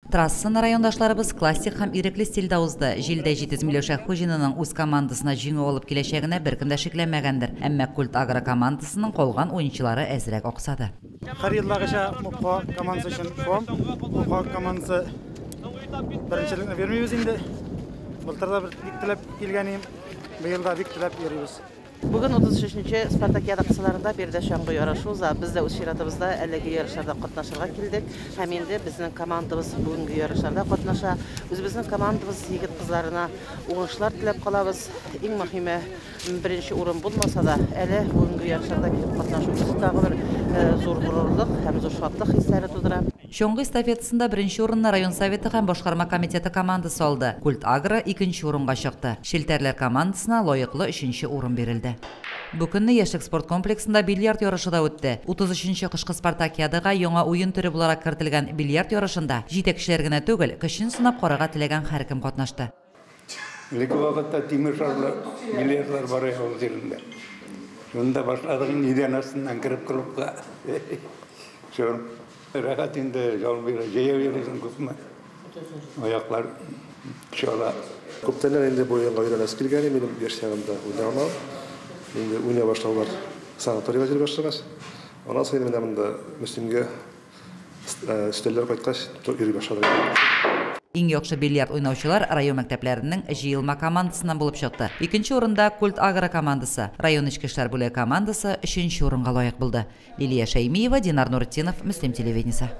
Трассаны райондашларыбыз классик һәм ирекле стильдә узды. Җилдәй җитез Миләүшә Хуҗинаның үз командасына җиңү алып киләчәгенә беркем дә шикләнмәгәндер. Әмма Культ Агро командасының калган уенчылары әзрәк аксады. Һәр елдагыча Мупха командасы өчен форм. Мупха командасы беренчелекне бирмибез инде. Былтыр да бик теләп килгән идем. Быел да бик теләп йөрибез. Бүген 33 нче Спартакиада кысаларында биредә чаңгы ярышы уза. Без дә үз чиратыбызда әлеге ярышларда катнашырга килдек. Һәм инде безнең командабыз бүгенге ярышларда катнаша. Үзебезнең командабыз егет-кызларына уңышлар теләп калабыз. Иң мөһиме, беренче урын булмаса да, әле бүгенге ярышларда килеп катнашу үзе тагы бер зур горурлык һәм зур шатлык хисләре тудыра. Чаңгы эстафетасында беренче урынны район Советы һәм башкарма комитеты командасы алды. Культ Агро икенче урынга чыкты. Челтәрләр командасына лаеклы өченче урын бирелде. Бу көнне Яшьлек спорт комплексында бильярд ярышы да үтте. 33 нче кышкы спартакиадага яңа уен төре буларак кертелгән бильярд ярышында җитәкчеләр генә түгел, көчен сынап карарга теләгән һәркем катнашты. Элекке вакытта тимер шарлы бильярдлар бар иде авыл җирендә. Шунда башладык инде идән астыннан кереп клубка. Шул рәхәт инде, ял бирә, җәяү йөрисең күпме. Аяклар чала. Күптәннән инде бу уенга өйрәнәсе килгән иде, минем яшь чагымда уйнаган. Инде уйный башлаулар санаторийга йөри башлагач. Аннан соң инде менә монда Мөслимгә Өстәлләр кайткач, йөри башладык. Иң яхшы бильярд уйнаучылар район мәктәпләренең җыелма командасыннан булып чыкты. Икенче урында Культ Агро командасы, район эчке эшләр бүлеге командасы өченче урынга лаек булды. Лилия Шәймиева, Динар Нуретдинов, Мөслим телевидениесе.